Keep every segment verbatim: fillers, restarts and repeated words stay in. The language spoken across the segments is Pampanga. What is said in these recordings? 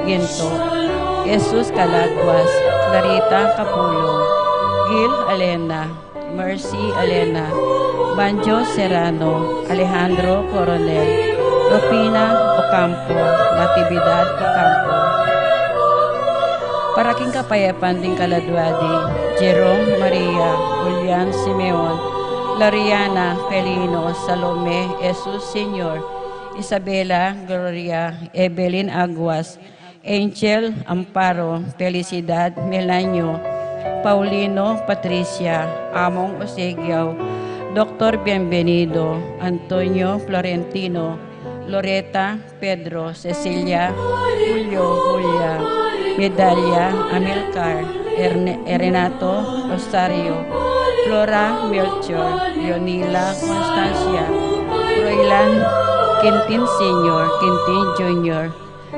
Ginto, Jesus Calaguas, Clarita Capulong, Gil Alena, Mercy Alena, Banjo Serrano, Alejandro Coronel, Rufina Ocampo, Natividad Ocampo. Para king kapayapan ding kaladua di Jerome Maria, Julian Simeon, Loriana Pelino, Salome, Jesus Senior, Isabela Gloria, Evelyn Aguas, Angel Amparo, Felicidad Melanio, Paulino Patricia, Among Osegiao, Doctor Bienvenido, Antonio Florentino, Loreta Pedro, Cecilia, Julio, Julia, Medalia, Amilcar, Erne- Renato, Rosario, Flora, Melchor, Leonila, Constancia, Roylan, Quintin Senior, Quintin Junior,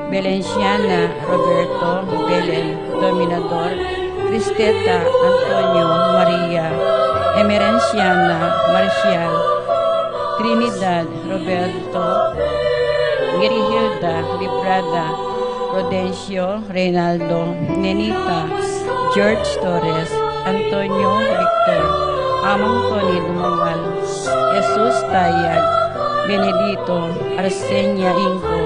Belenciana, Roberto, Belen, Dominador, Cristeta, Antonio, Maria, Emerenciana, Marcial, Trinidad, Roberto, Mirihilda, Librada, Rodencio, Reynaldo, Nenita, George Torres, Antonio Victor, Among Tony Dumawal, Jesus Tayag, Benedito, Arsenia Inco,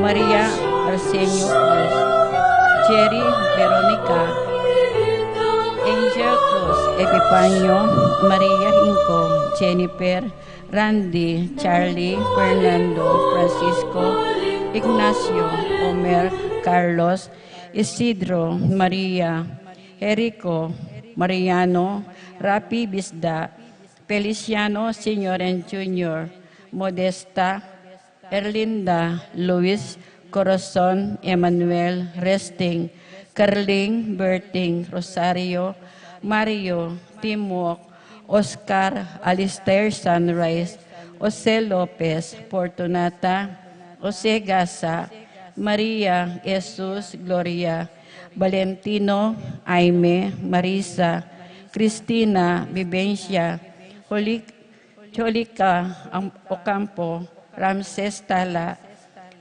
Maria Arsenio Cruz, Jerry Veronica, Angel Cruz, Epifanio, Maria Inco, Jennifer, Randy, Charlie, Fernando, Francisco, Ignacio, Omer, Carlos, Isidro, Maria, Jerico, Mariano, Rapi Bisda, Feliciano Senior and Junior, Modesta, Erlinda, Luis, Corazon, Emmanuel, Resting, Carling, Berting, Rosario, Mario, Timok, Oscar, Alistair, Sunrise, Jose Lopez, Fortunata, Jose Gasa, Maria, Jesus, Gloria, Valentino, Aime, Marisa, Cristina, Vivencia, Holik, Jolica, Am- Ocampo, Ramses Tala,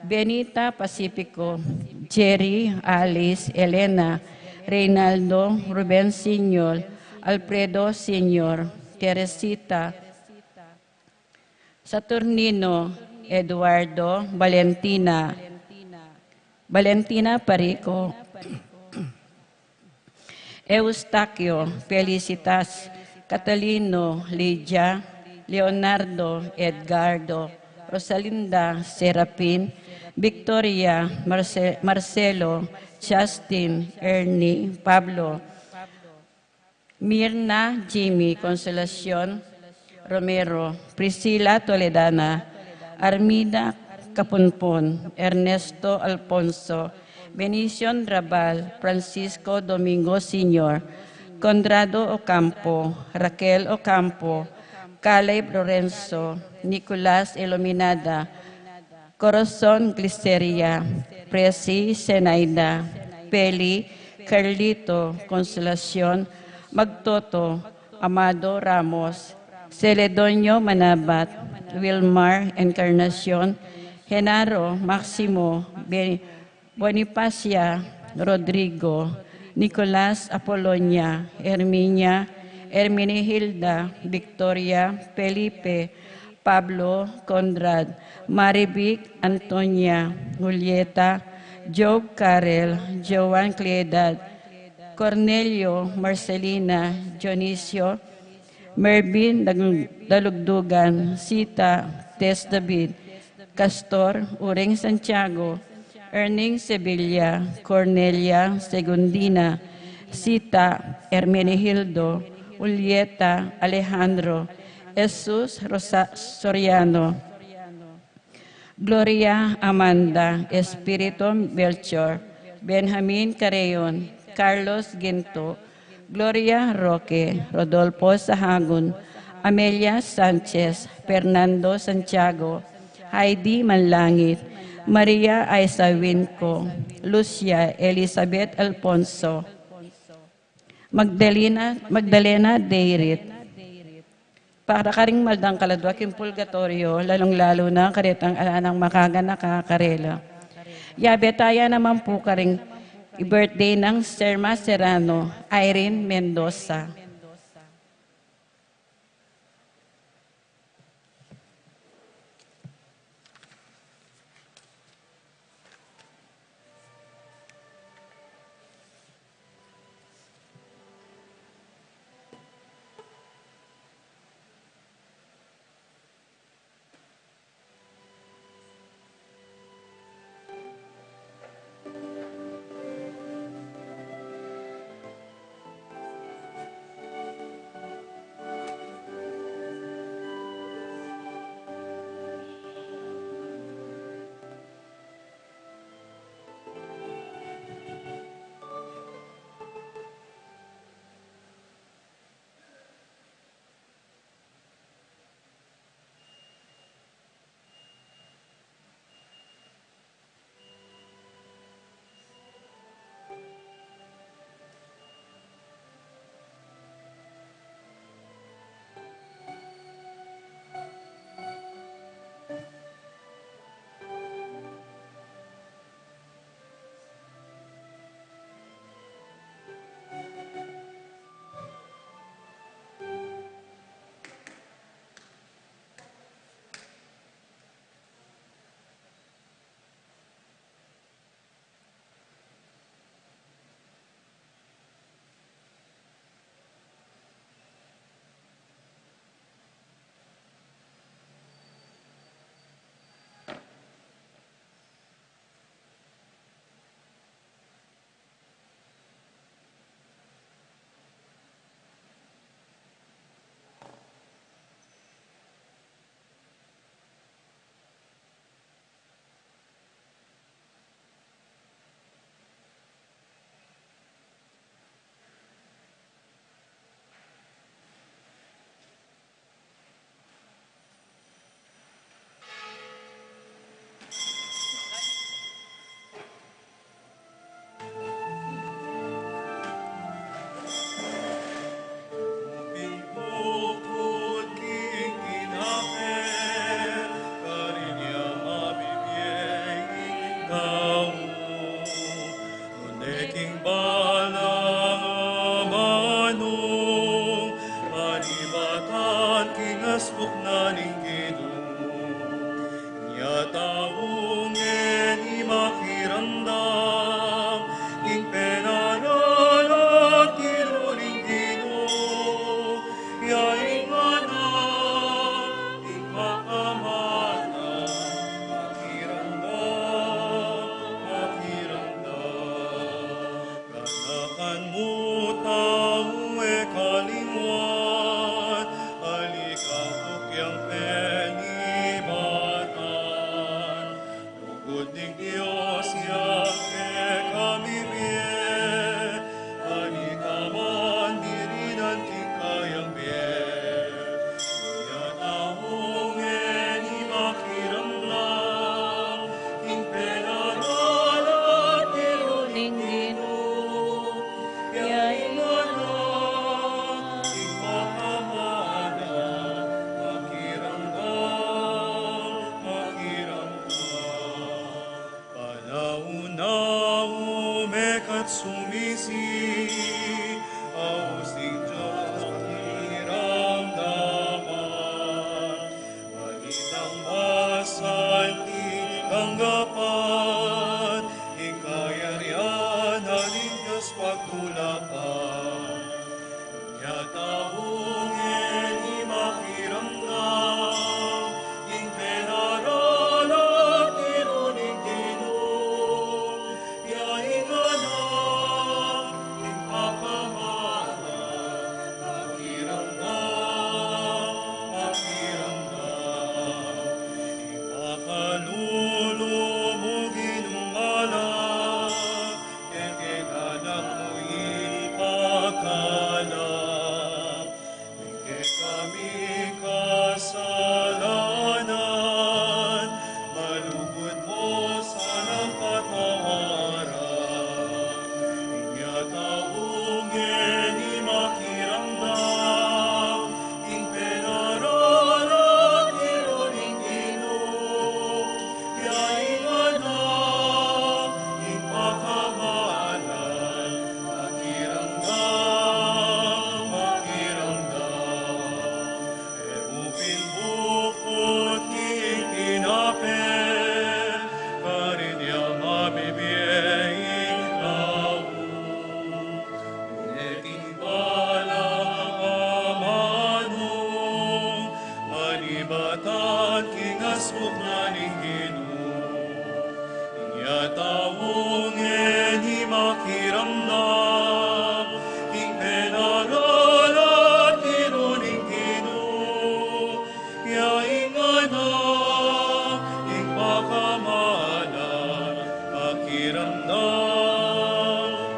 Benita Pacifico, Jerry, Alice, Elena, Reynaldo, Ruben Senior, Alfredo Senior, Teresita, Saturnino, Eduardo, Valentina, Valentina Parico, Eustaquio, Felicitas, Catalino, Lydia, Leonardo, Edgardo, Rosalinda, Serafin, Victoria, Marce- Marcelo, Justin, Ernie, Pablo, Mirna, Jimmy, Consolacion, Romero, Priscila Toledana, Armida Capunpun, Ernesto Alfonso, Benicion Rabal, Francisco Domingo Senior, Conrado Ocampo, Raquel Ocampo, Caleb Lorenzo, Nicolas Iluminada, Corazon Gliceria, Presi Zenaida, Peli, Carlito, Consolacion, Magtoto, Amado Ramos, Celedonio Manabat, Wilmar Encarnacion, Genaro Maximo, Be- Bonifacia, Rodrigo, Nicolas Apolonia, Herminia, Hermenegilda, Victoria, Felipe, Pablo, Conrad, Marivic, Antonia, Julieta, Job, Karel, Joan, Cleodad, Cornelio, Marcelina, Dionisio, Mervin, Dag- Dalugdugan, Sita, Tess David, Castor, Uring Santiago, Erning Sevilla, Cornelia, Segundina, Sita, Hermenegildo, Julieta, Alejandro, Jesus, Rosa- Soriano, Gloria, Amanda, Espiritu, Melchor, Benjamin, Carreon, Carlos, Ginto, Gloria, Roque, Rodolfo, Sahagun, Amelia, Sanchez, Fernando, Santiago, Heidi, Manlangit, Maria, Aiza, Winco, Lucia, Elizabeth, Alfonso, Magdalena, Magdalena, Deirit. Para karing maldang kaladua king purgatorio, lalung-lalu na karetang ala nang makaganaka karela. Yabe taya naman pu karing i-birthday nang Serma Serrano, Irene Mendoza. Mabibie king kinape, karin ya mabibie ing tau. Nune king balang amanung, panibatan king asbuk na ning Ginu. Ing taung e ne makiramdam king penaralan tiru ning Ginu, ya ing anak ning makamalan makiramdam, makiramdam. Kanakan mu tau e kalingwan, ali ka pu kayang penibatan. Lugud ning Dios ya kekami mie, ali ka man dirinan king kayang bie. Ing taung e ne makiramdam king penaralan tiru ning Ginu, ya ing anak ning makamalan makiramdam, makiramdam. Panaun na ume at sumisi, aus ning Dios pakiramdaman. Balitang masanting tanggapan, ing kayarian na ning Dios pagtulakan. Ing taung e ne makiramdam king penaralan tiru ning Ginu, ya ing anak ning makamalan makiramdam, makiramdam. Ing pakalulu mu Ginung alang, kekeng anak mu ipa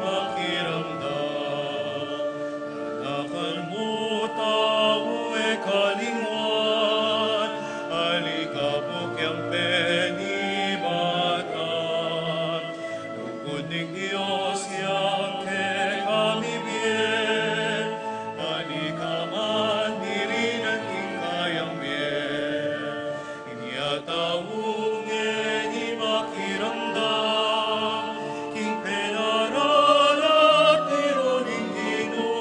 Makiramdam, anakan mu tau e kalingwan, alikabuk yang penibatan, lugud ning Dios yang kekami bie, alika man dirinan king kayang bie. Inya tau ngeni makiramdam king penaralan tiru ning Ginu,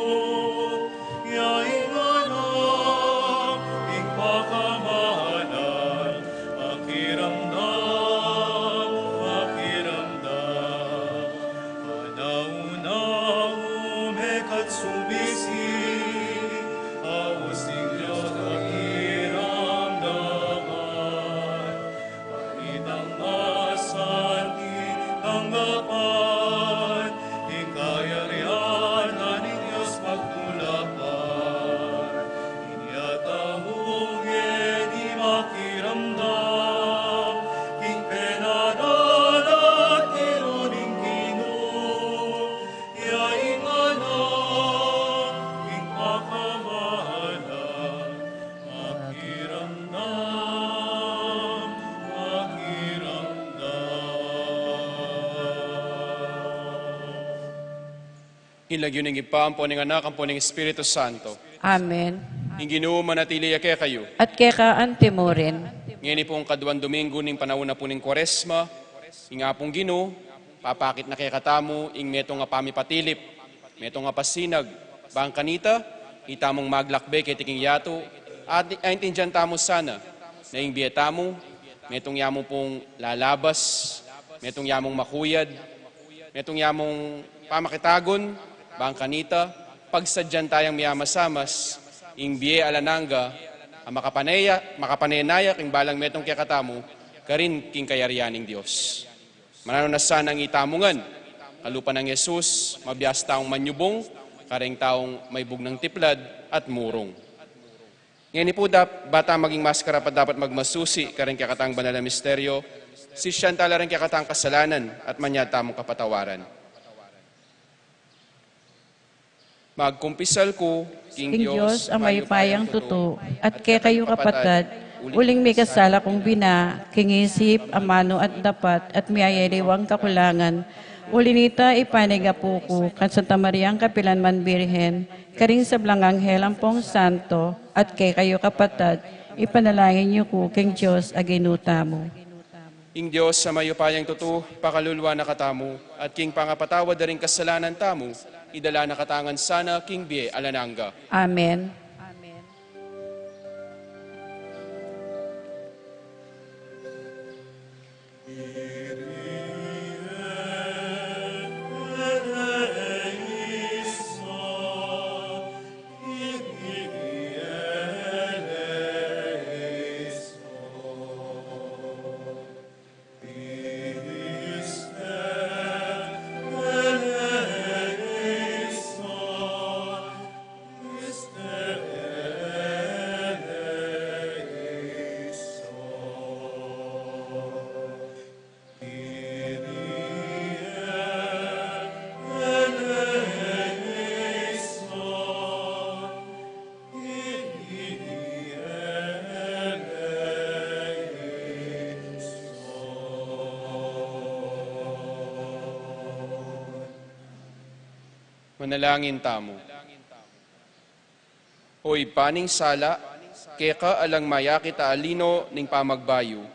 ya ing anak king pakamalan, makiramdam, makiramdam. Anaun-aun mekad sumisi, aus ning Dios pakiramdaman. Panitan na santing tanggapan, ing kayarian na ning Dios pagtulakan. Inya tau ngeni makiramdam king penaralan tiru ning Ginu, ya ing anak king pakamalan, makiramdam, makiramdam. King lagyu ning Ibpa, ampo ning Anak, ampo ning Espiritu Santo. Amen. Ing Ginu manatili ya kekayu. At keka anti mu rin. Ngeni pung kaduang Domingo ning panaun na pu ning Kuaresma, ing Apung Ginu, papakit na kekatamu ing metung a pamipatilip, metung a pasinag, bang kanita, itamung maglakbe keti king yatu, at aintindian tamu sana, na ing bie tamu, metung ya mu pung lalabas, metung ya mung makuyad, metung ya mung pamakitagun, bang kanita, pagsadyan tayang miyamasamas, ing bie alang angga, a makapanaya-, makapanenaya king balang metung kekatamu, karin king kayarian ning Dios. Mananu na sanang itamu ngan, kalupa nang Jesus, mabias taung manyubung, kareng taung maibugnang tiplad at murung. Ngeni pu dap-, ba ta maging mas karapat-dapat magmasusi kareng kekatang banal a misteryo, sisian ta la reng kekatang kasalanan at manyad tamung kapatawaran. Magkumpisal ku king Dios a mayupayang tutu, at kekayu kapatad, uling mikasala kung bina, king isip, amanu at dapat, at miyayaliwang kakulangan. Uli nita, ipanyawad ku kang Santa Mariang kapilanman Birhen, karing sablang anghel ampong santo, at kekayu kapatad, ipanalangin yu ku king Dios a Ginu tamu. Ing Dios a mayupayang tutu, pakaluluan na katamu, at king pangapatawad da ring kasalanan tamu, idala na katamu ngan sana king bie alang angga. Amen. Manalangin tamu. O Ibpa ning sala, keka alang mayakit a alino ning pamagbayu,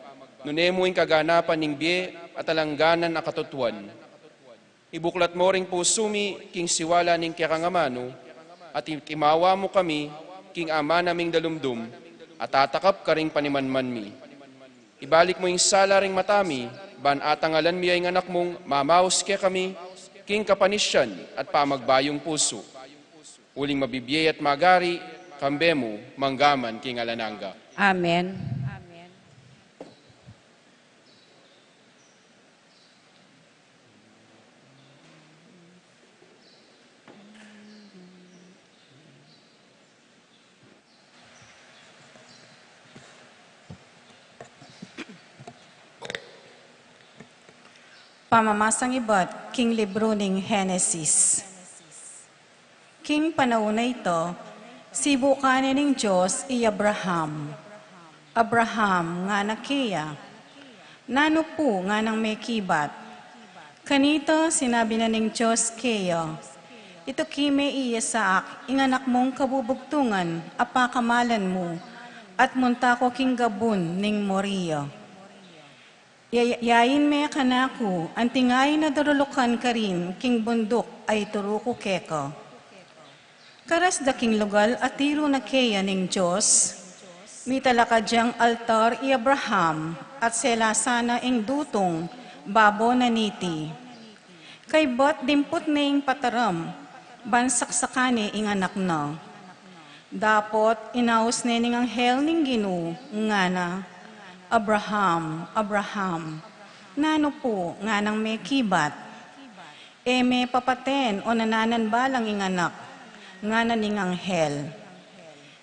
nune mu ing kaganapan ning bie at alang angga nang katutuan. Ibuklat mu ring pusu mi king siwala ning kekang amanu, at itimawa mu kami king amanu ming dalumdum, a tatakap karing panimanman mi. Ibalik mu ing sala ring mata mi, ban atangalan mi ya ing Anak mung mamaus kekami, king kapanisian at pamagbayung pusu. Uling mabibie at magari, kambe mu, mangga man king alang angga. Amen. Pamamasang ibat king libru ning Henesis. King panaun a ita, sibukan ne ning Dios i Abraham. "Abraham," ngana keya. "Nanu pu?" nganang mekibat. Kanita sinabi na ning Dios keya, "Ituki me i Isaac, ing anak mung kabubugtungan, a pakamalan mu, at munta ko king gabun ning Moria. Ya-, yain me kanaku, anti ngeni darulukan karin king bunduk a ituru ku keka." Karas da king lugal a tiru na keya ning Dios, mitalakad yang altar i Abraham, at selasan na ing dutung babo na niti. Kaybat dimput ne ing pataram, ban saksakan ne ing anak na. Dapot inaus ne ning anghel ning Ginu, ngana, "Abraham, Abraham." "Nanu pu?" nganang mekibat. "E me papaten o nananan balang ing anak," ngana ning anghel.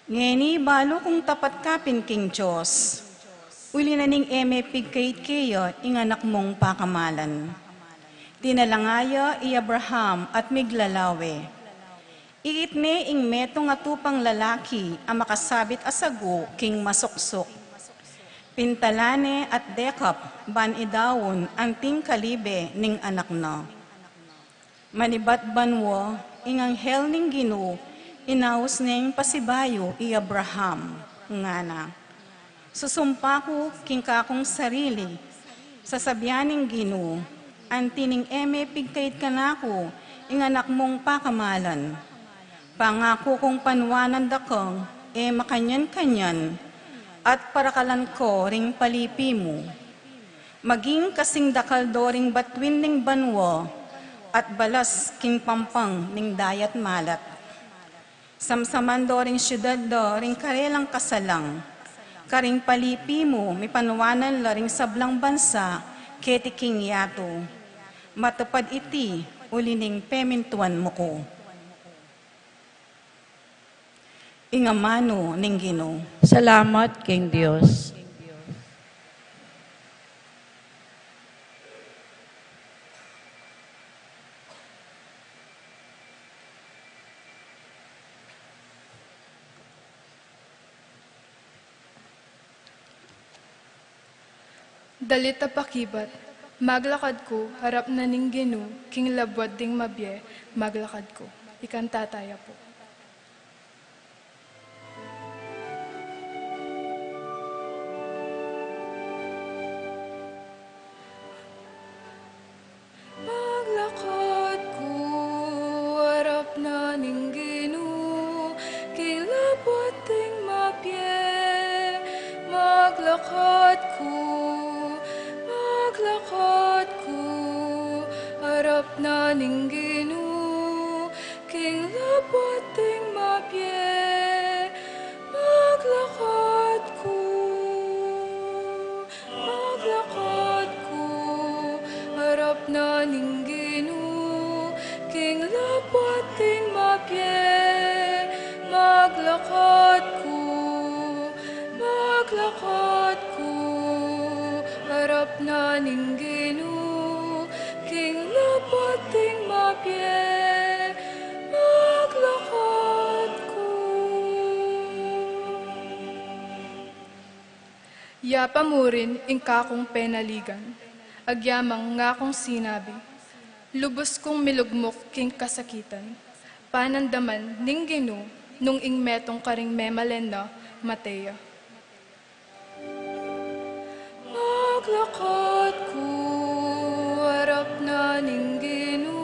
"Ngeni balu kung tapat ka pin king Dios. Uli na ning e me pigkait keya ing anak mung pakamalan." Tinalanga ya i Abraham at miglalawe. Iit ne ing metung a tupang lalaki a makasabit a sagu king masuksuk. Pintalan ne at dekap ban idaun anting kalibe ning anak na. Manibat banua, ing anghel ning Ginu inaus neng pasibayu i Abraham, ngana, "Susumpa ku king kakung sarili, sasabian ning Ginu, anti ning e me pigkait kanaku ing anak mung pakamalan, pangaku kung panuanan da kang e makanyan-kanyan, at parakalan ko ring palipi mu. Maging kasing dakal do ring batuin ning banua, at balas king pampang ning dayat malat. Samsaman do ring siudad da ring karelang kasalang. Karing palipi mu, mipanuanan la ring sablang bansa keti king yatu. Matupad iti uli ning pemintuan mu ku." Ing amanu ning Ginu. Salamat king Dios. Dalit a pakibat, maglakad ku arap na ning Ginu, king labuad ding mabie, maglakad ku. Ikanta taya pu. Maglakad ku arap na ning Ginu, king labuad ding mabie. Maglakad ku, maglakad ku arap na ning Ginu, king labuad ding mabie. Maglakad ku, maglakad ku arap na ning Ginu, king labuad ding mabie. Maglakad ku, maglakad ku arap na ning Ginu, king labuad ding mabie. Maglakad ku. Yapa mu rin ing kakung penaligan, agyamang ngakung sinabi, lubus kung milugmuk king kasakitan. Panandaman ning Ginu nung ing metung karing memalen na mate ya. Maglakad ku arap na ning Ginu,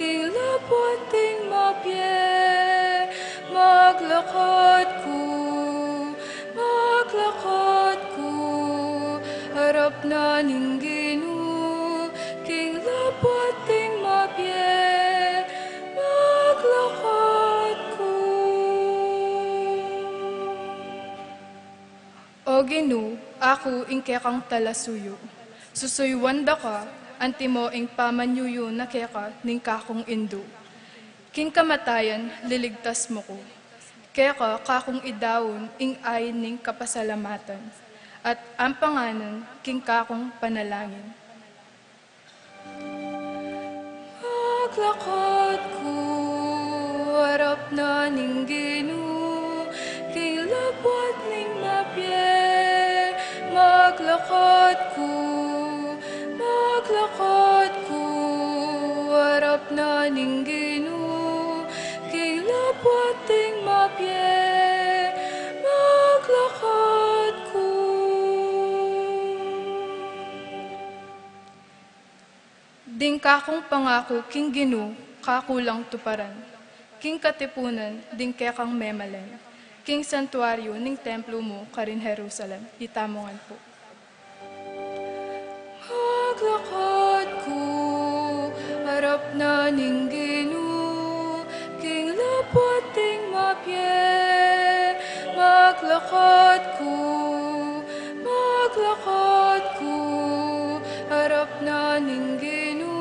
king labuad ding mabie. Maglakad ku, maglakad ku arap na ning Ginu, king labuad ding mabie. Maglakad ku. O Ginu, aku ing kekang talasuyu. Susuyuan da ka, antimo ing pamanyuyu na keka ning kakung indu. King kamatayan, liligtas mu ku. Keka kakung idaun ing ain ning kapasalamatan, at ampanganan king kakung panalangin. Maglakad ku arap na ning Ginu, king lapwat ning mabie. Maglakad ku, maglakad ku arap na ning Ginu, king lapwat ning mabie. Maglakad ku. Ding kakung pangaku king Ginu, kaku lang tuparan. King katipunan ding kekang memalen, king santuaryu ning templu mu karin Jerusalem. Itamu ngan pu. Maglakad ku arap na ning Ginu, king lapwat ning mabie. Maglakad ku, maglakad ku arap na ning Ginu,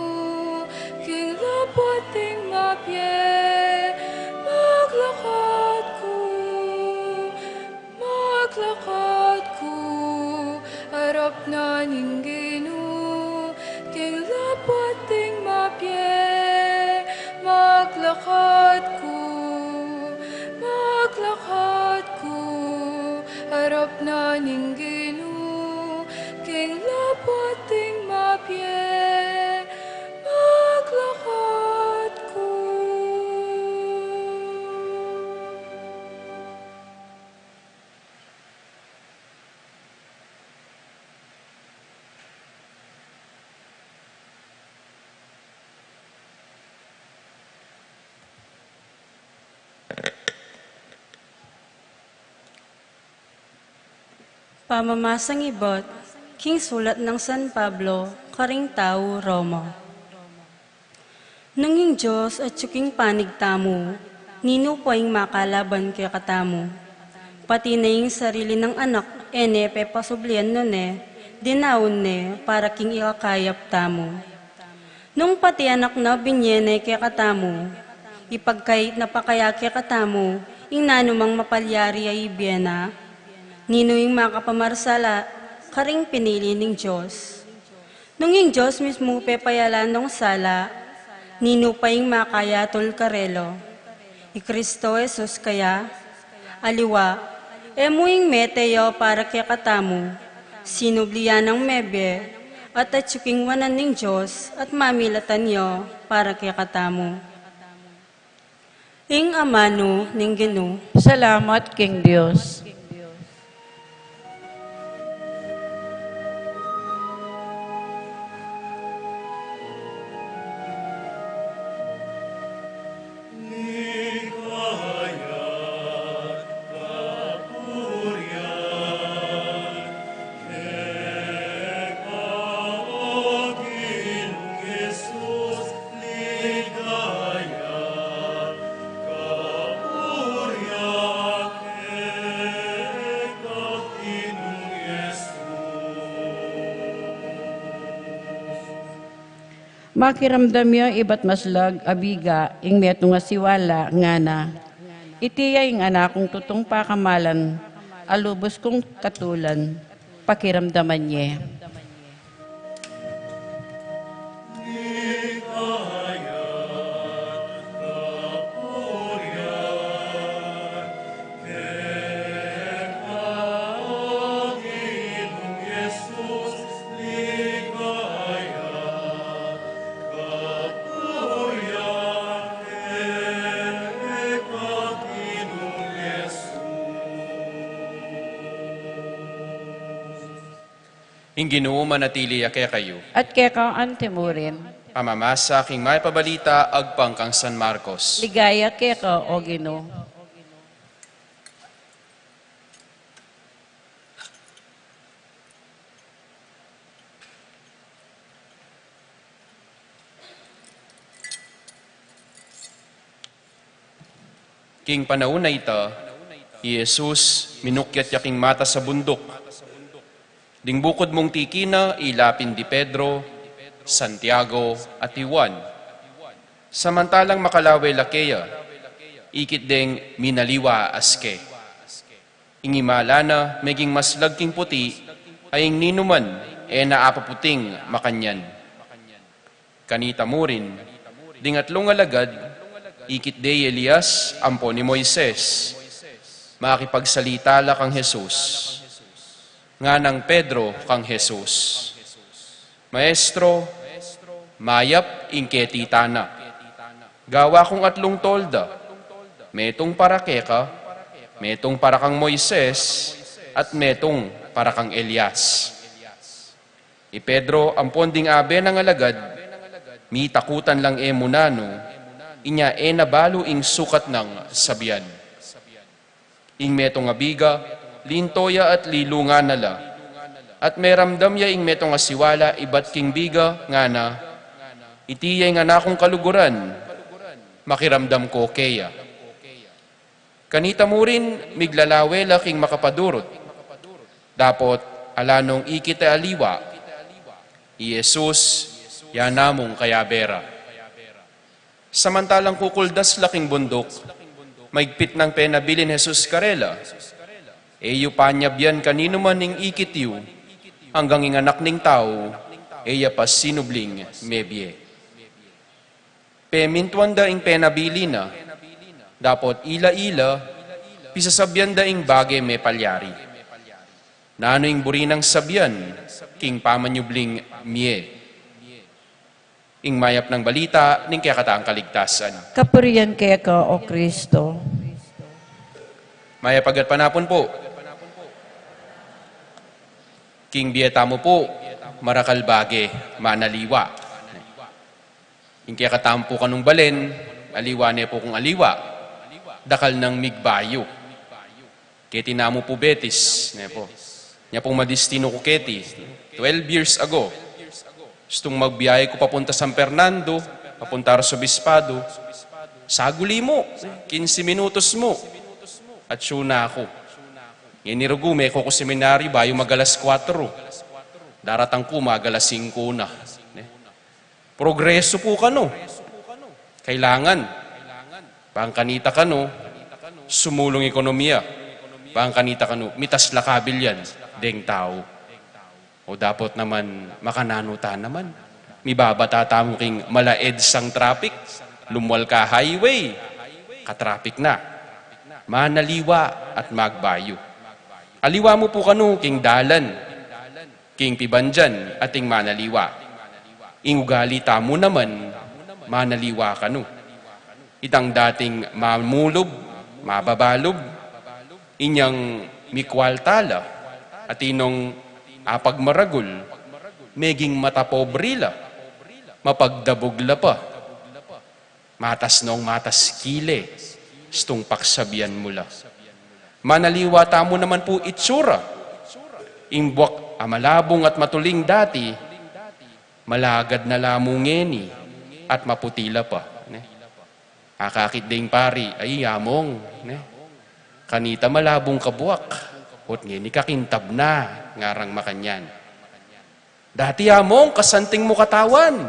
king lapwat ning mabie. Maglakad ku, maglakad ku arap na ning Ginu, king lapwat ning mabie. Maglakad ku, maglakad ku arap na ning Ginu, king lapwat ning mabie. Maglakad ku. Pamamasang ibat king sulat nang San Pablo karing tau Roma. Nung ing Dios atyu king panig tamu, ninu pa ing makalaban kekatamu? Pati na ing sarili nang anak e ne pepasublian, nune dinaun ne para king ikakayap tamu. Nung pati anak na binye ne kekatamu, ipagkait na pa kaya kekatamu ing nanumang mapalyari a ibie na? Ninu ing makapamarsala karing pinili ning Dios? Nung ing Dios mismu pepayalan nong sala, ninu pa ing makayatul karela? I Kristo Jesus kaya? Aliwa, e mu ing mete ya para kekatamu, sinubli ya nang mebie, at atyu king wanan ning Dios at mamilatan ya para kekatamu. Ing amanu ning Ginu. Salamat king Dios. Makiramdam ya ibat maslag a biga ing metung a siwala, ngana, iti ya ing anak kung tutung pakamalan a lubus kung katulan. Pakiramdaman ye. Ing Ginu manatili ya kekayu. At keka antimurin. Pamamasa king Mayap a Balita agpang kang San Marcos. Ligaya keka, O Ginu. King panaun a ita, i Jesus minukyat ya king matas a bunduk. Ding bukud mung tiki na ila pin di Pedro, Santiago, at i Juan. Samantalang makalawe la keya, ikit deng minaliwa a aske. Ing imala na meging maslag king puti a ing ninuman e na apaputing makanyan. Kanita murin, Ding atlung alagad, ikit de i Elias ampon i Moises. Makipagsalita la kang Jesus. Nganang Pedro kang Jesus, "Maestro, mayap ing keti tana. Gawa kung atlung tolda, metung para keka, metung para kang Moises, at metung para kang Elias." I Pedro ampon ding abe nang alagad, mitakutan lang e mu nanu, inya e na balu ing sukat nang sabian. Ing metung a biga, linto ya at lilungan na la. At meramdam ya ing metung a siwala ibat king biga, ngana, "Iti ya ing anak kung kaluguran, makiramdam ko keya." Kanita murin, miglalawe la king makapadurut. Dapot ala nong ikit a aliwa, i Jesus ya namung kayabe ra. Samantalang kukuldas la king bunduk, maigpit nang penabilin Jesus karela, "E yu panyabian kaninu man ing ikit yu, anggang ing Anak ning Tau e ya pa sinubling mebie." Pemintuan da ing penabili na, dapot ila-ila, pisasabian da ing bage mepalyari. Nanu ing buri nang sabian king pamanyubling mie? Ing mayap nang balita ning kekatang kaligtasan. Kapurian keka, O Kristo. Mayap a gatpanapun pu. King bie tamu pu, marakal bage, manaliwa. Ing kekatamu pu kanung balen, aliwa ne pu kung aliwa, dakal nang migbayu. Keti namu pu Betis, ne pu. Nya pung madistinu ku keti, twelve years ago. Istung magbiyahe ku papunta San Fernando, papunta Arsobispado. Saguli mu, kinse minutos mu. Atsu na ku. Ngeni rugu, meko ku seminaryo bayu mag alas kuwatro. Daratang ku mag alas singko na. Ne? Progreso pu kanu. Kailangan, bang kanita kanu, sumulung ekonomiya. Bang kanita kanu, mitas la kabilyan deng tau. O dapot naman, makananu ta naman? Mibabata tamu king mala-EDSA traffic, lumwal ka highway, ka-traffic na. Manaliwa at magbayu. Aliwa mu pu kanu king dalan, king pibandian ating manaliwa. Ing ugali tamu naman, manaliwa kanu. Itang dating mamulub, mababalub, inyang mikwalta la, atinong apagmaragul, meging matapobre la, mapagdabug la pa. Matas nong matas kile, istung paksabian mu la. Manaliwa tamu naman pu itsura. Ing buak a malabung at matuling dati, malagad na la mu ngeni at maputi la pa. Ne? Akakit deng pari, "Ay, among, ne? Kanita malabung ka buak, ot ngeni kakintab na," ngarang makanyan. "Dati among kasanting mu katawan,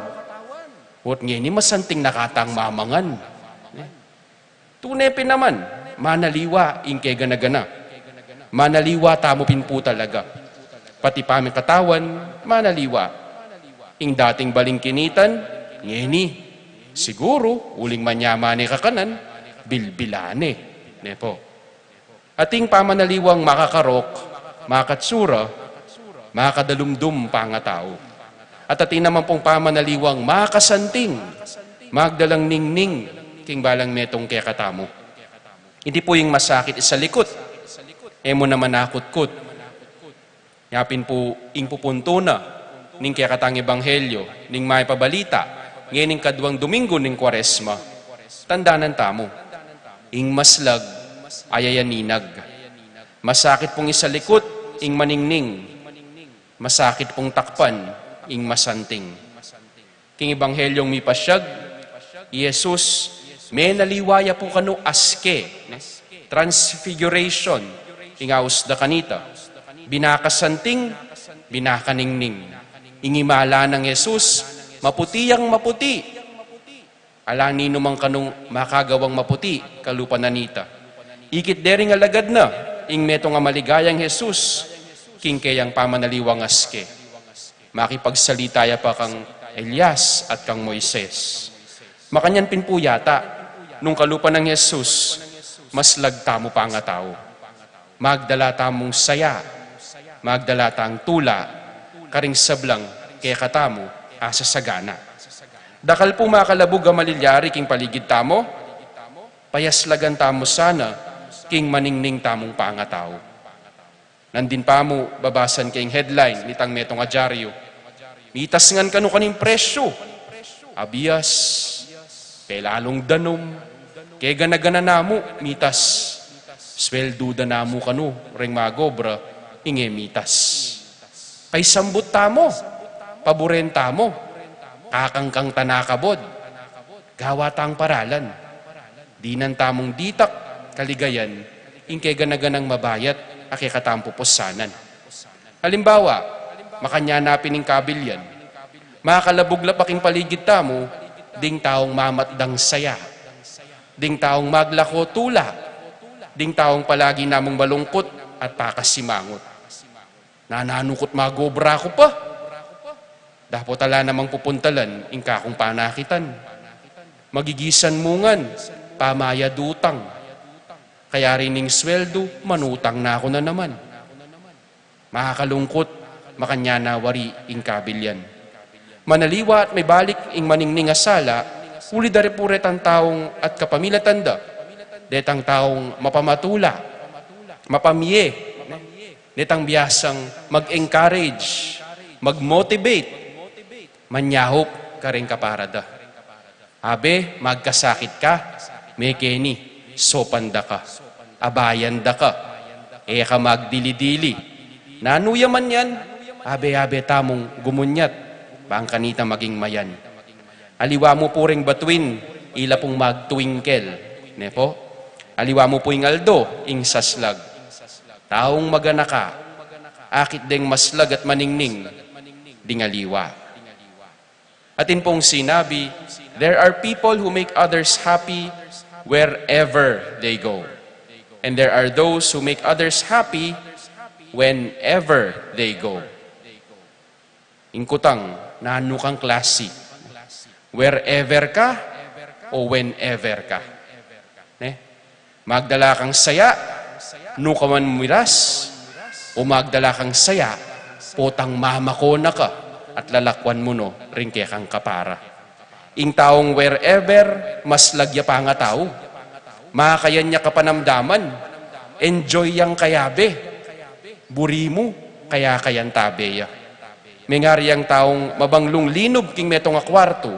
ot ngeni masanting na katang mamangan." Ne? Tune pin naman, manaliwa ing kegana-gana. Manaliwa tamu pin pu talaga. Pati pamikatawan, manaliwa. Ing dating baling kinitan, ngeni, siguru, uling manyaman ne kakanan, bilbilan ne. Ne pu. Ating pamanaliwang makakarok, makatsura, makadalumdum pangatau. At atin naman pung pamanaliwang makasanting, magdalang ningning, king balang metung kekatamu. Iti pu ing masakit isalikut, e mu naman akutkut. Nya pin pu ing pupuntu na ning kekatang ebanghelyo, ning mayap a balita, ngening kadwang Domingo ning Kuaresma. Tandanan tamu, ing maslag, ayayaninag. Masakit pung isalikut ing maningning. Masakit pung takpan ing masanting. King Ebanghelyong mipasiag, i Jesus, menaliwa ya pu kanu aske, ne? Transfiguration, ing aus da kanita. Binakasanting, binakaningning. Ing imala nang Jesus, maputi yang maputi. Ala ninumang kanung makagawang maputi, kalupa na nita. Ikit de ring alagad na, ing metung a maligayang Jesus, king keyang pamanaliwang aske. Makipagsalita ya pa kang Elias at kang Moises. Makanyan pin pu yata, nung kalupa nang Jesus, maslag tamu pangatau. Magdala tamung saya, magdala tang tula, karing sablang kekatamu a sasagana. Dakal pu makalabug a malilyari king paligid tamu, payaslagan tamu sana king maningning tamung pangatau. Nandin pa mu babasan keng headline nitang metung a dyaryu, mitas ngan kanu kaning presyu a bias, pelalung danum, kegana-gana na mu mitas, sweldu da na mu kanu reng mag-obra, inge mitas. Paisambut tamu, paburen tamu, kakangkang ta na kabud, gawa tang paralan. Dinan tamung ditak kaligayan ing kegana-ganang mabayat a kekatang pupusanan. Halimbawa, makanyan na pin ing kabilyan, makalabug la pa king paligid tamu ding taung mamatdang saya, ding taung maglako tula, ding taung palagi namung malungkut at pakasimangut. Nananu ku't mag-obra ku pa? Dapot ala namang pupuntalan ing kakung panakitan. Magigisan mu ngan pamayad utang. Kayari ning sweldu, manutang na ku na naman. Makakalungkut, makanyan na wari ing kabilyan. Manaliwa at mibalik ing maningning a sala, uli da ri pu retang taung at kapamilatan da, detang taung mapamatula, mapamie, ne? Detang biasang mag-encourage, mag-motivate, manyahup karing kapara da. Abe, magkasakit ka, mekeni, sopan da ka, abayan da ka, e ka magdili-dili. Nanu ya man yan, abe-abe tamung gumunyat, bang kanita maging mayan. Aliwa mu pu ring batuin, ila pung magtwinkel, ne pu? Aliwa mu pu ing aldo, ing saslag. Taung maganaka, akit deng maslag at maningning ding aliwa. Atin pung sinabi, there are people who make others happy wherever they go. And there are those who make others happy whenever they go. Ing kutang, nanu kang klasi? Wherever ka o whenever ka? Ne? Magdala kang saya, nu ka man miras, o magdala kang saya, potang mamako na ka at lalakwan mu no ring kekang kapara. Ing taung wherever, maslag ya pangatau. Makayan ya kapanamdaman, enjoy yang kayabe, buri mu, kaya kayan tabe ya. Mengari yang taung mabanglung linub king metung a kwartu,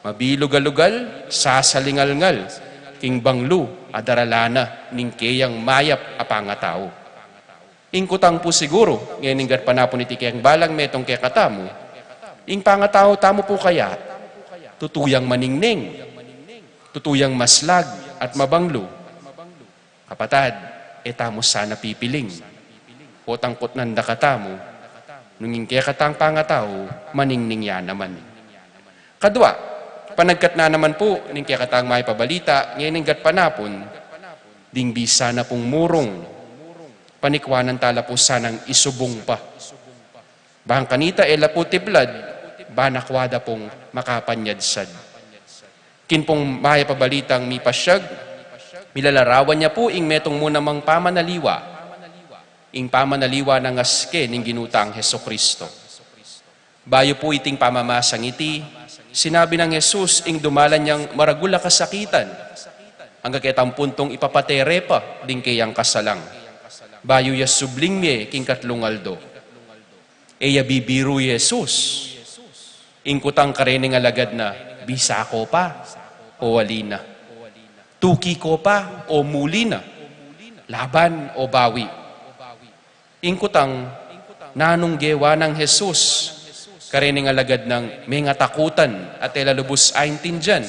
mabilugal-lugal, sasalingalngal king banglu a daralan na ning keyang mayap a pangatau. Ing kutang pu siguru, ngening gatpanapun iti keng balang metung kekatamu, ing pangatau tamu pu kaya tutu yang maningning, tutu yang maslag at mabanglu? Kapatad, e tamu sana pipiling. Potang kutnan da katamu, nung ing kekatang pangatau, maningning ya naman. Kadwa, panagkat na naman pu ning kekatang mayap a balita, ngening gatpanapun, ding bisa na pung murung, panikwanan tala pu sanang isubung pa. Bang kanita e la pu tiplad, bang akwa da pung makapanyadsad. King pung mayap a balitang mipasyag, milalarawan ya pu ing metung mu namang pamanaliwa, ing pamanaliwa nang aske ning Ginu tang Jesucristo. Bayu pu iting pamamasang iti, sinabi nang Jesus ing dumalan yang maragul a kasakitan, angga ketang puntung ipapate re pa ding keyang kasalang. Bayu ya subling mie king katlung aldo. E ya bibiru i Jesus. Ing kutang karening alagad na, bisa ko pa o ali na? Tuki ko pa o muli na? Laban o bawi? Ing kutang, nanung gewa nang Jesus karening alagad nang mengatakutan at e la lubus aintindian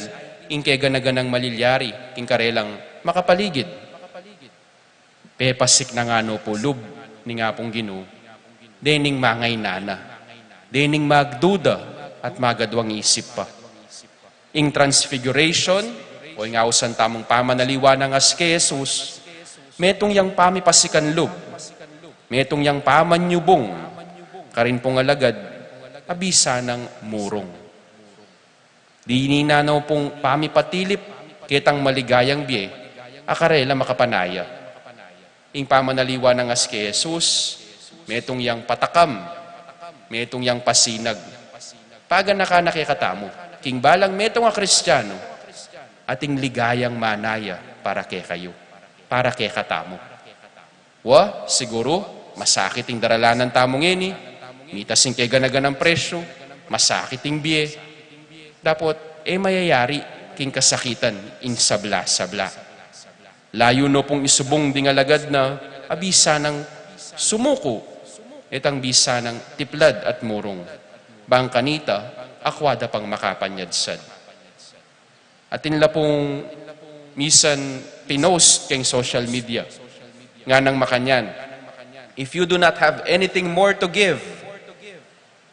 ing kegana-ganang malilyari king karelang makapaligid? Pepasik na ngana pu lub ning Apung Ginu dening mangainana, dening magduda at magadwang isip pa. Ing Transfiguration, o ing ausan tamung pamanaliwa nang aske Jesus, metung yang pamipasikan lub, metung yang pamanyubung karin pung alagad a bisa nang murung. Dininan no pung pamipatilip ketang maligayang bie a karela makapanaya. Ing pamanaliwa nang aske Jesus, metung yang patakam, metung yang pasinag. Paganaka na kekatamu, king balang metung a Kristiano, ating ligayang manaya para kekayu, para kekatamu. Wa, siguru, masakit ing daralanan tamu ngeni, mitas ing keganaganang presyu, masakit ing bie. Dapot, e mayayari king kasakitan ing sabla-sabla. Layu no pung isubung ding alagad na, a bisa nang sumuku, etang bisa nang tiplad at murung. Bang kanita, akwa da pang makapanyadsad. Atin la pung misan pinost keng social media. Nganang makanyan, "If you do not have anything more to give,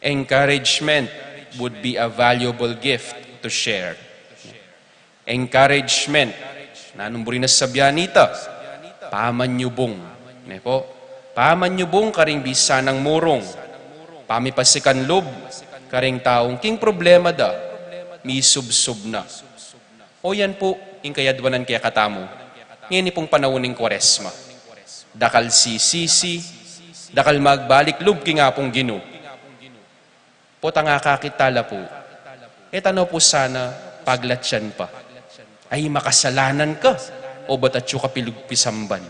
encouragement would be a valuable gift to share." Encouragement. Nanung buri na sabyan nita? Pamanyubung. Ne po? Pamanyubung karing bisa nang murung. Pamipasikan lub karing taung king problema da, misubsub na. O yan pu ing kayadwanan kekatamu ngeni pung panaun ning Kuaresma. Dakal sisisi, dakal magbalik lub king Apung Ginu. Potang akakit tala pu, e ta no pu sana paglatyan pa, "Ay, makasalanan ka, o ba't atyu ka pilugpisamban?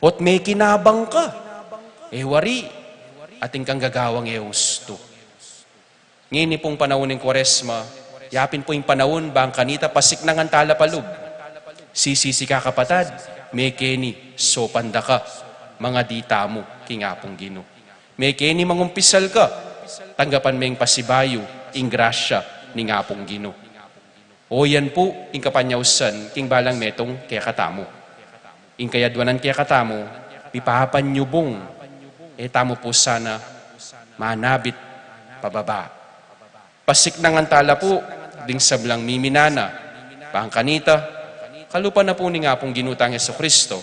O't mekinabang ka?" E wari, atin kang gagawang e ustu. Ngeni pung panaun ning Kuaresma, yapin pu ing panaun bang kanita pasiknangan tala pa lub. Sisisi ka, kapatad, mekeni, sopan da ka, mangadi tamu king Apung Ginu. Mekeni, mangumpisal ka, tanggapan meng pasibayu ing grasya ning Apung Ginu. O yan pu ing kapanyausan king balang metung kekatamu. Ing kayadwanan kekatamu, mipapanyubung, e tamu pu sana manabit pababa. Pasiknangan tala pu ding sablang miminana, bang kanita kalupa na pu ning Apung Ginu tang Jesucristo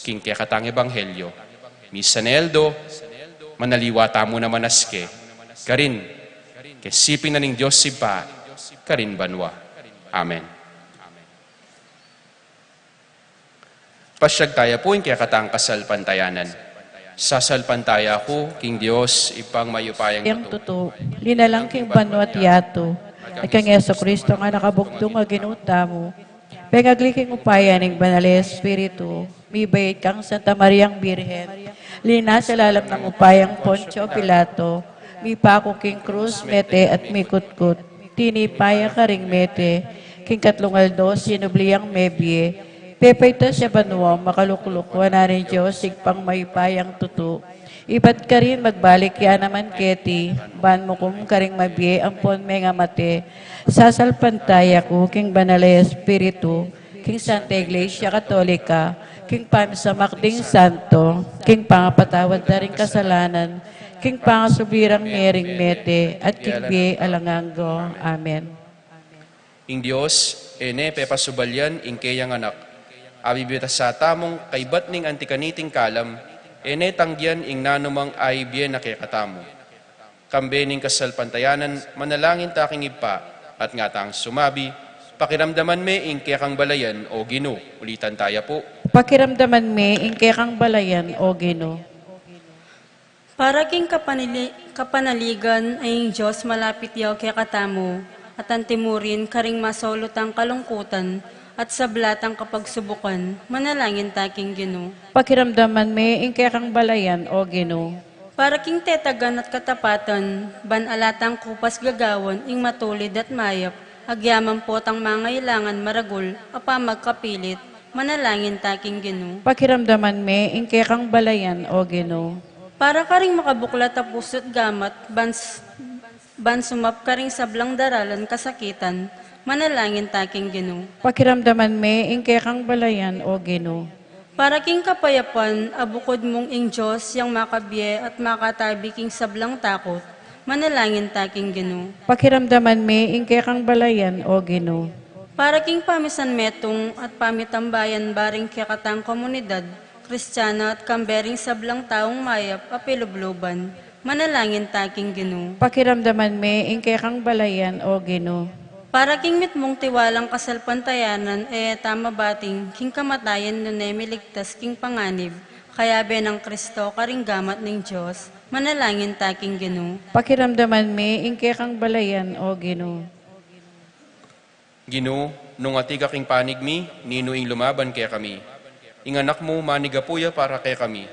king kekatang ebanghelyo. Misan e aldo, manaliwa tamu naman aske, karin keng siping na ning Dios Ibpa, karin banua. Amen. Pasyag taya pu ing kekatang kasalpantayanan. Sasalpantaya ku king Dios, Ibpang mayupayang tutu, linalang king banua't yatu, at kang Jesucristo a anak a bugtung a Ginu tamu, pengagli king upaya ning Banal a Espiritu, mibait kang Santa Mariang Birhen, linasa lalam ning upayang Poncio Pilato, mipaku king krus, mete at mikutkut, tinipa ya karing mete, king katlung aldo sinubli yang mebie, pepaitas ya banua, makalukluk wanan ning Dios Ibpang mayupayang tutu. Ibat karin magbalik ya naman keti, ban mukum karing mabie ampon mengamate. Sasalpantaya ku king Banal a Espiritu, king Santa Iglesia Katolika, king pamisamak ding santo, king pangapatawad da ring kasalanan, king pangasubli rang mie ring mete, at king bie alang angga. Amen. Ing Dios, e ne pepasubalyan ing keyang anak, a bibie na sa tamung kaibat ning anti kaniting kalam, e ne tanggian ing nanumang aibie na kekatamu. Kambe ning kasalpantayanan, manalangin ta king Ibpa, at ngatang sumabi, "Pakiramdaman me ing kekang balayan, O Ginu." Ulitan taya pu. "Pakiramdaman me ing kekang balayan, O Ginu." Para king kapanili-, kapanaligan a ing Dios malapit ya kekatamu, at antimurin karing masaulutang kalungkutan at sablatang kapagsubukan, manalangin ta king Ginu. "Pakiramdaman me ing kekang balayan, O Ginu." Para king tetagan at katapatan, ban ala tang kupas gagawan ing matulid at mayap, agyaman potang mangailangan maragul a pamagkapilit, manalangin ta king Ginu. "Pakiramdaman me ing kekang balayan, O Ginu." Para karing makabuklat a pusu't gamat, ban s-, ban sumap karing sablang daralan kasakitan, manalangin ta king Ginu. "Pakiramdaman me ing kekang balayan, O Ginu." Para king kapayapan a bukud mung ing Dios yang makabie at makatabi king sablang takut, manalangin ta king Ginu. "Pakiramdaman me ing kekang balayan, O Ginu." Para king pamisan metung at pamitambayan baring kekatang komunidad Kristiana at kambe ring sablang taung mayap a pilubluban, manalangin ta king Ginu. "Pakiramdaman me ing kekang balayan, O Ginu." Para king mitmung tiwalang kasalpantayanan, e ta mabating king kamatayan nune miligtas king panganib, kayabe nang Kristo karing gamat ning Dios, manalangin ta king Ginu. Pakiramdaman mi ing kekang balayan, O Ginu. Ginu, nung atiu ka king panig mi, ninu ing lumaban kekami? Ing Anak mu, manigapu ya para kekami.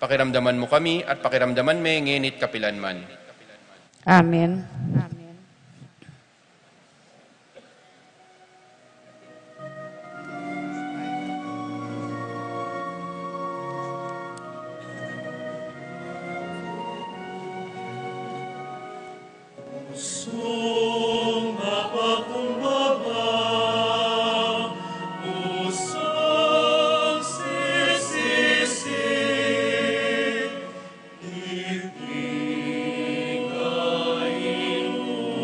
Pakiramdaman mu kami at pakiramdaman me ngeni't kapilan man. Amen. Pusung mapakumbaba, pusung sisisi, iti ka inu,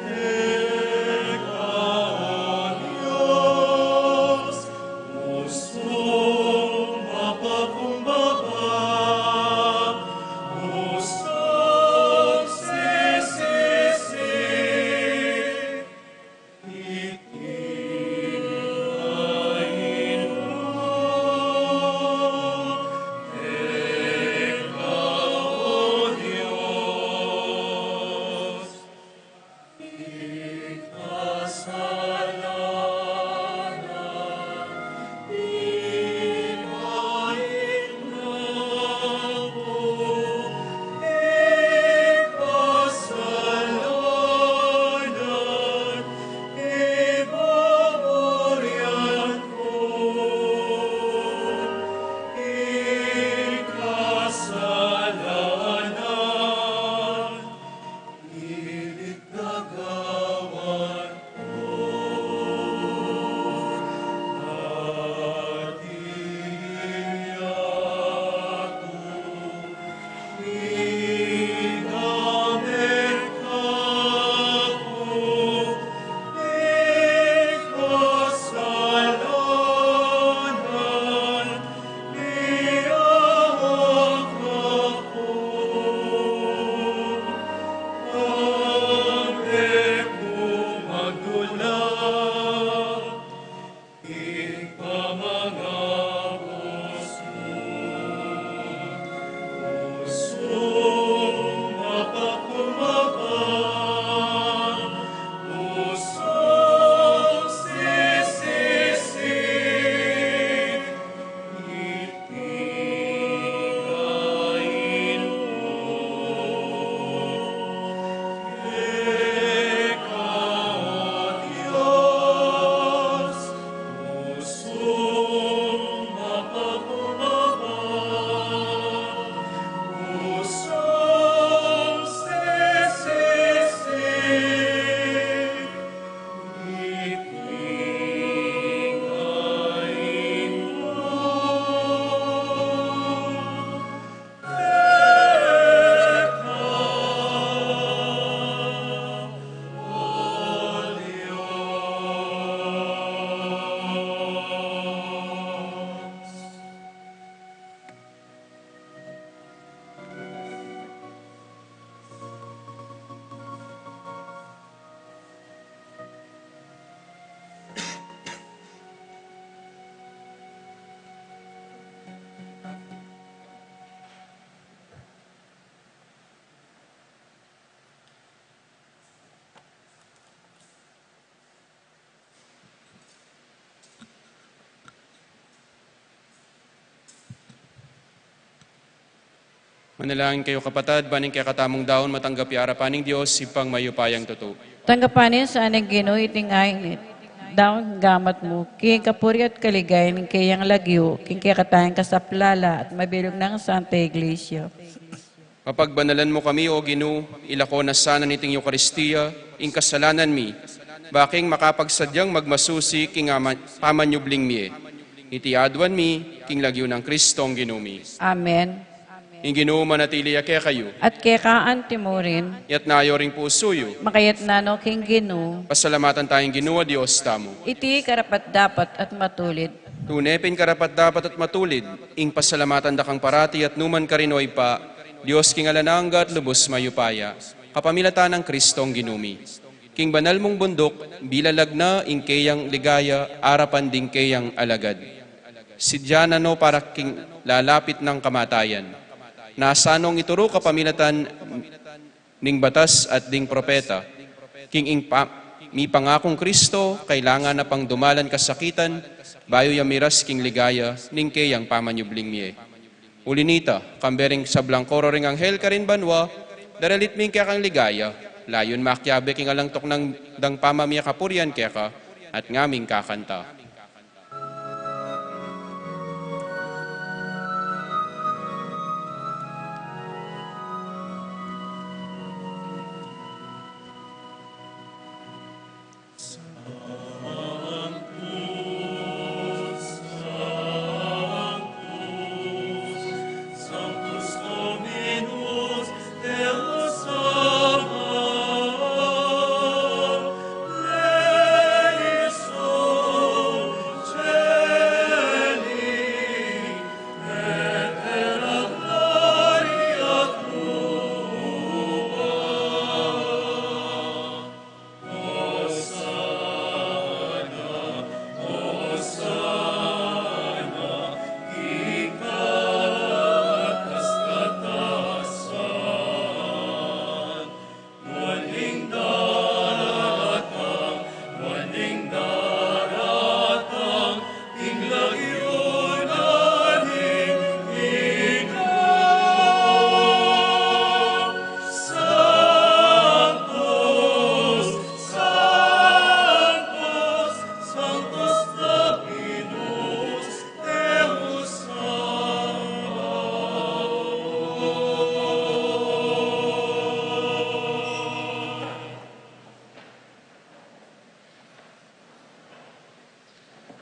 ika, O Dios, pusung mapakumbaba, pusung sisisi, iti ka inu, ika, O Dios. Manalangin kayu, kapatad, ban ing kekatamung daun matanggap ya arapan ning Dios, Ibpang mayupayang tutu. Tanggapan na sa ning Ginu iting ain, daun gamat mu, king kapurian at kaligayan ning keyang lagyu, king kekatang kasaplalan at mabilug nang Santa Iglesia. Mapagbanalan mu kami, O Ginu, ilako na sana niting Eukaristia ing kasalanan mi, ba king makapagsadyang magmasusi king ama-, pamanyubling mie. Iti aduan mi king lagyu nang Kristong Ginu mi. Amen. Ing Ginu manatili ya kekayu. At keka anti mu rin. Iyatas yu ring pusu yu. Makayatas no king Ginu. Pasalamatan taya ing Ginu a Dios tamu. Iti karapat-dapat at matulid. Tune pin karapat-dapat at matulid, ing pasalamatan da kang parati at nukarin man, O Ibpa, Dios king alang angga at lubus mayupaya. kapamilatan nang Kristong Ginu mi. King banal mung bunduk, bilalag na ing keyang ligaya arapan ding keyang alagad. Sidya na no para king lalapit nang kamatayan. Nasa nong ituru kapamilatan ning batas at ding propeta, king ing pa-, mipangakung Kristo, kailangan na pang dumalan kasakitan, bayu ya miras king ligaya ning keyang pamanyubling mie. Uli nita, kambe ring sablang koro ring anghel karin banua, daralit mi ing kekang ligaya, layun makiabe king alang tuknang dang pamamie kapurian keka, at ngaming kakanta.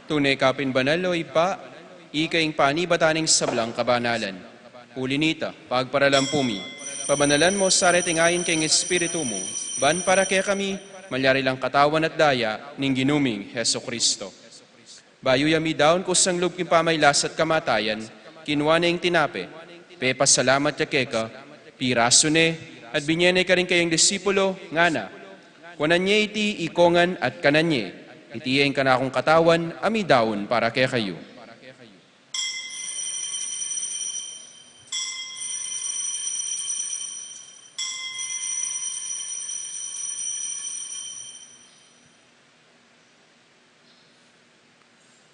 Tune ka pin banal, o Ibpa, ika ing panibatan ning sablang kabanalan. Uli nita, pagparalampu mi, pabanalan mo sa reting ain king Espiritu mu, ban para kekami, malyari lang katawan at daya ning Ginu ming Jesucristo. Bayu ya midaun kusang lub king pamailas at kamatayan, kinua ne ing tinape, pepasalamat ya keka, pirasu ne, at binye ne karing kayang disipulo, ngana: Kuanan ye iti ikongan at kanan ye, iti ya ing kanakung katawan a midaun para kekayu.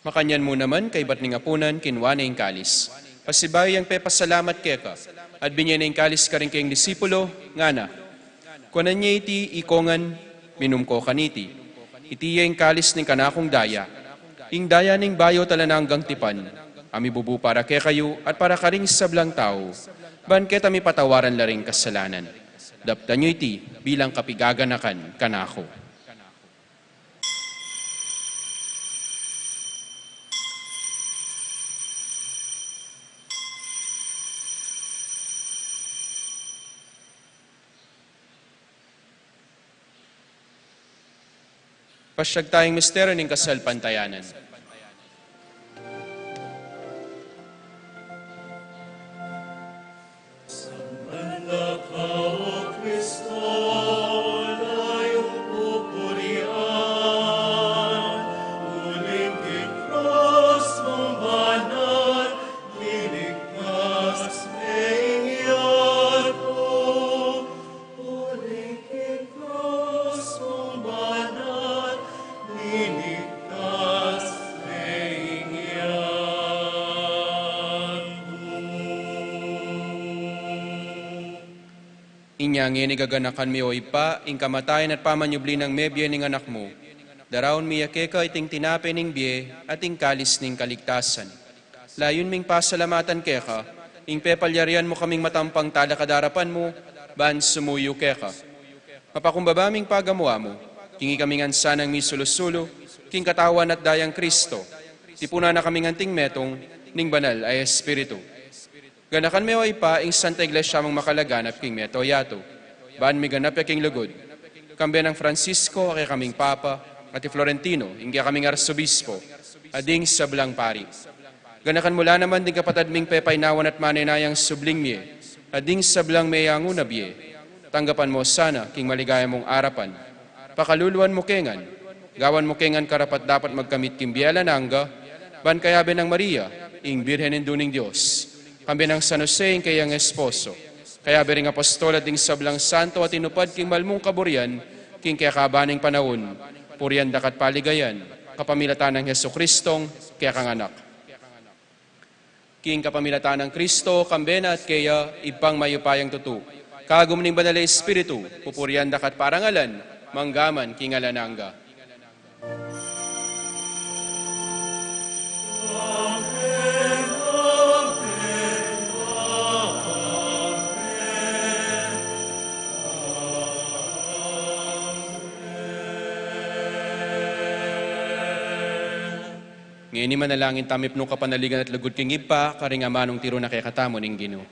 Makanyan mu naman, kaybat ning apunan, kinua ne ing kalis. Pasibayu yang pepasalamat keka, at binye ne ing kalis karing kayang disipulo, ngana: Kuanan ye iti ikongan, minum ko kaniti. Iti ya ing kalis ning kanakung daya, ing daya ning bayu at alang anggang tipan, a mibubu para kekayu at para karing sablang tau, ban keta mipatawaran la ring kasalanan. Daptan yu iti bilang kapigaganakan kanaku. Pasyag taya ing misteryo ning kasalpantayanan. Inya ngeni gaganakan mi, o Ibpa, ing kamatayan at pamanyubli nang mebie ning Anak mu. Daraun mi ya keka iting tinape ning bie at ing kalis ning kaligtasan. Layun ming pasalamatan keka ing pepalyarian mu kaming matampang talakad king arapan mu, ban sumuyu keka. Mapakumbaba ming pagamu-amu, king ikami ngan sanang misulu-sulu king katawan at dayang Kristo, tipunan na kaming anting metung ning Banal a Espiritu. Ganakan me, o Ibpa, ing Santa Iglesia mung makalaganap king mabilug a yatu, ban miganap ya king lugud, kambe nang Francisco a kekaming Papa, at i Florentino ing kekaming Arsobispo, at ding sablang pari. Ganakan mu la naman ding kapatad ming pepaynawan at manenayang subling mie, at ding sablang meyangu na bie, Tanggapan mu sana king maligaya mung arapan. Pakaluluan mu ke ngan, gawan mu ke ngan karapat-dapat magkamit king bie alang angga, ban kayabe nang Maria, ing Birhen Indu ning Dios, kambe nang San Jose, ing kayang esposo, kayabe ring apostol at ding sablang santo a tinupad king mal mung kaburian king kekaban ning panaun, purian da ka at paligayan, kapamilatan nang Jesucristong kekang Anak. King kapamilatan nang Kristo, kambe na at keya, Ibpang mayupayang tutu, kagum ning Banal a Espiritu, pupurian da ka at parangalan, manggaman king alang angga. Ngeni manalangin tamu, mipnu kapanaligan at lugud king Ibpa, karing amanung tiru na kekatamu ning Ginu.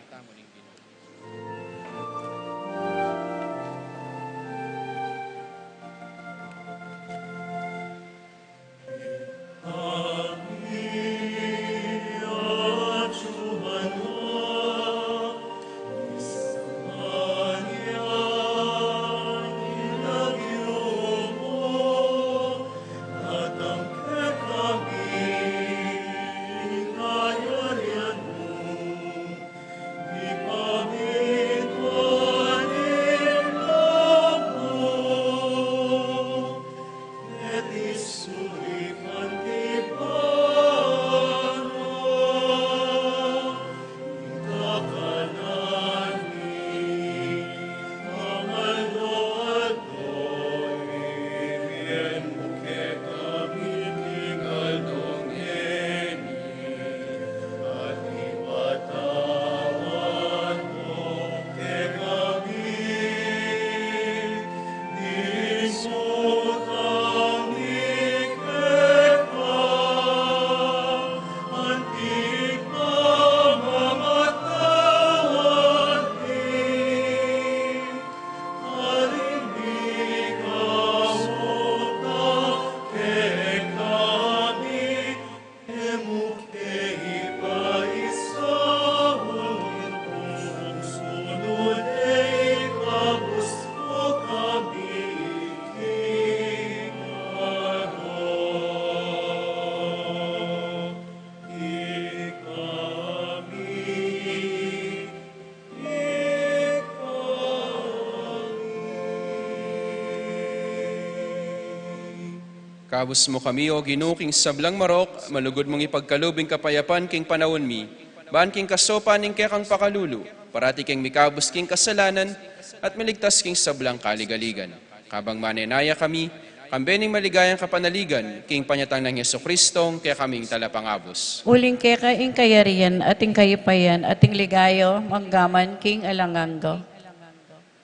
Ikabus mu kami, O Ginu, king sablang marok, malugud mung ipagkalub ing kapayapan king panaun mi, ban king kasaupan ning kekang pakalulu, parati keng mikabus king kasalanan, at miligtas king sablang kaligaligan. Kabang manenaya kami, kambe ning maligayang kapanaligan, king panyatang nang Jesucristong kekaming Talapangabus. Uling keka ing kayarian, at ing kayupayan, at ing ligaya, manggaman king alang angga.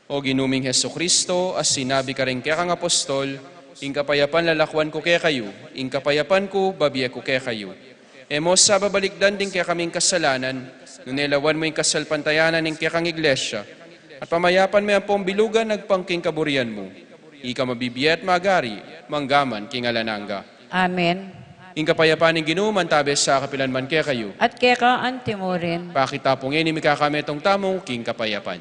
O Ginu ming Jesucristo, a sinabi karing kekang apostol, ing kapayapan lalakwan ku kekayu, ing kapayapan ku babie ku kekayu. E mu sa babalikdan ding kekaming kasalanan, nune lawan mu ing kasalpantayanan ning kekang Iglesia, at pamayapan me ampong bilugan agpang king kaburian mu. Ika mabibie at magari, manggaman king alang angga. Amen. Ing kapayapan ning Ginu mantabe sa kapilan man kekayu. At keka anti mu rin. Pakit ta pu ngeni ing mikakametung tamu king kapayapan.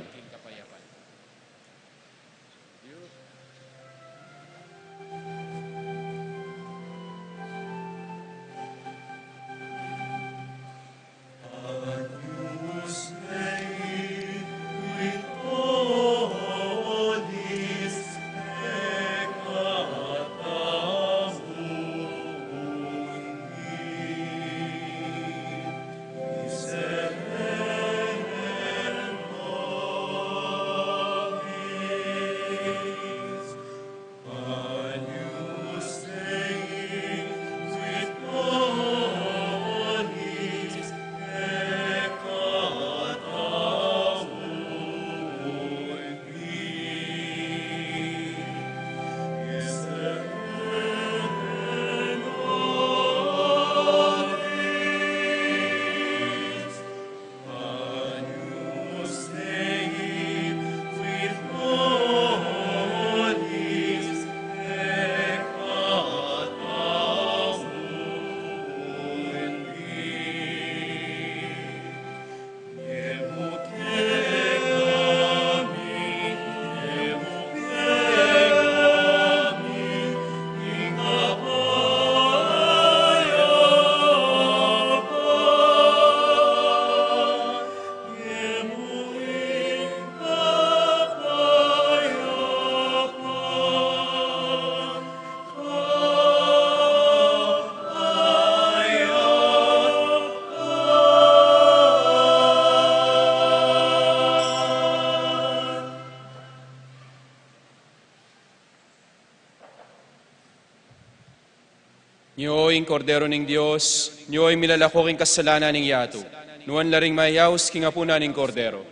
Nyo ing Kordero ning Dios, nyo ing milalako king kasalanan ning yatu. Nuan la ring mayaus king apunan ning Kordero.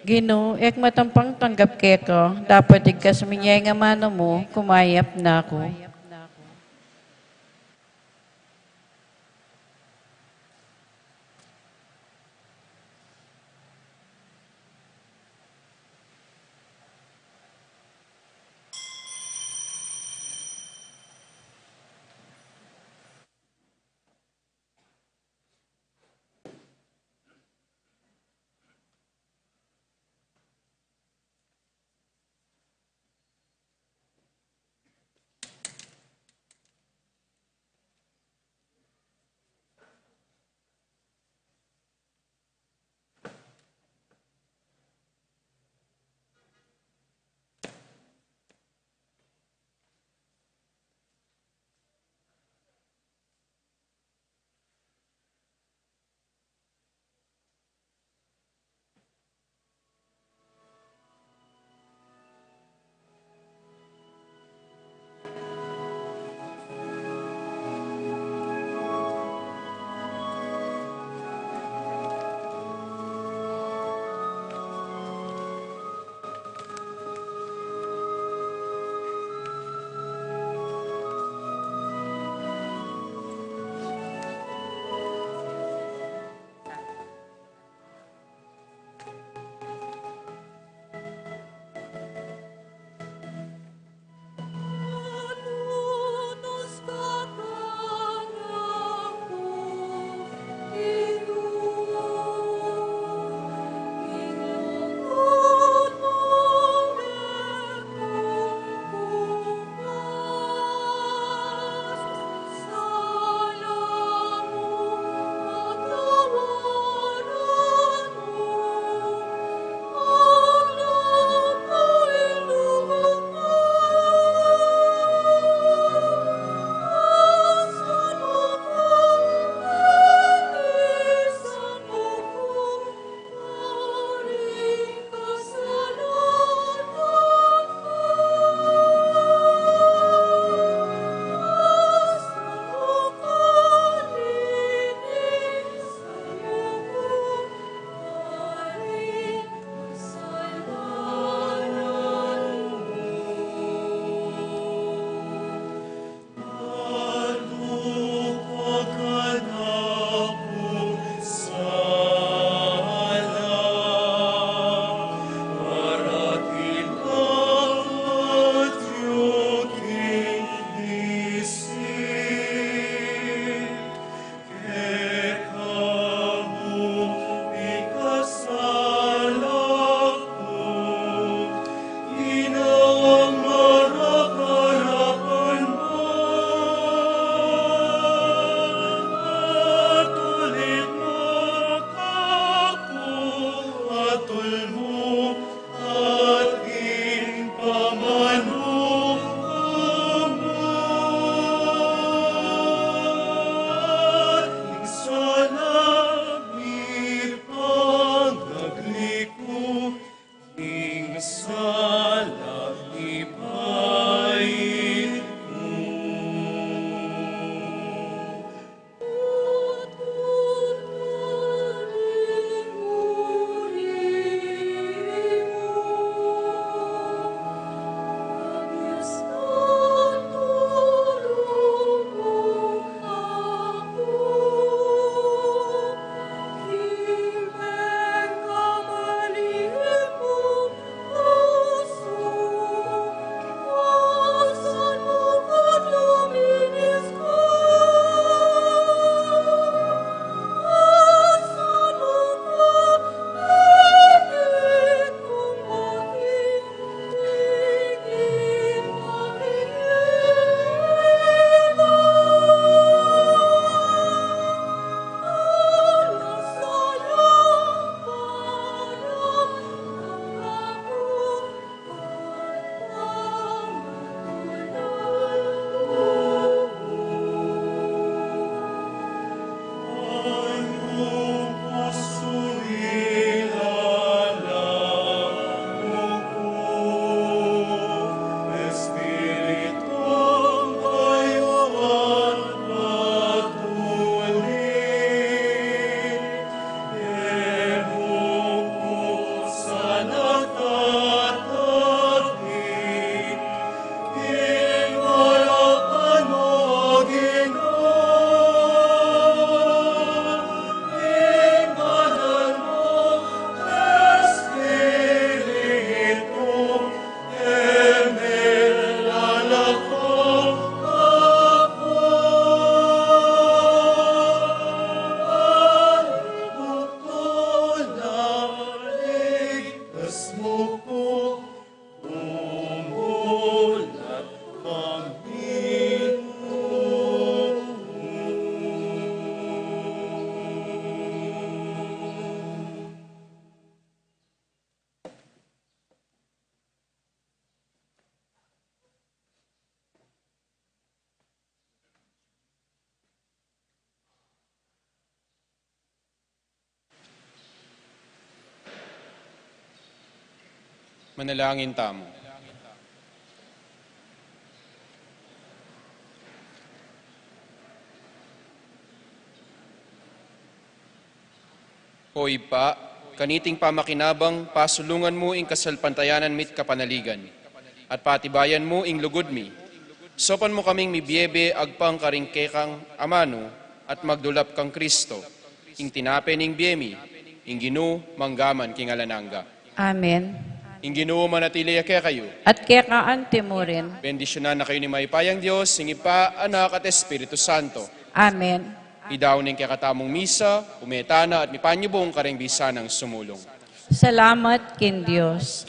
Ginu, e ku matampang tanggap keka, dapot igkas mu ing amanu mu, kumayap na ku. Manalangin tamu. O Ibpa, kaniting pamakinabang, pasulungan mu ing kasalpantayanan mi't kapanaligan, at patibayan mu ing lugud mi. Saupan mu kaming mibiebe agpang karing kekang amanu at magdulap kang Kristo, ing tinape ning bie mi, ing Ginu manggaman king alang angga. Amen. Ing Ginu manatili ya kekayu. At keka antimurin. Bendisyunan na kayu ning mayupayang Dios, ing Ibpa, Anak, at Espiritu Santo. Amen. Idaun ing kekatamung misa, ume tana at mipanyubung karing bisa nang sumulung. Salamat king Dios.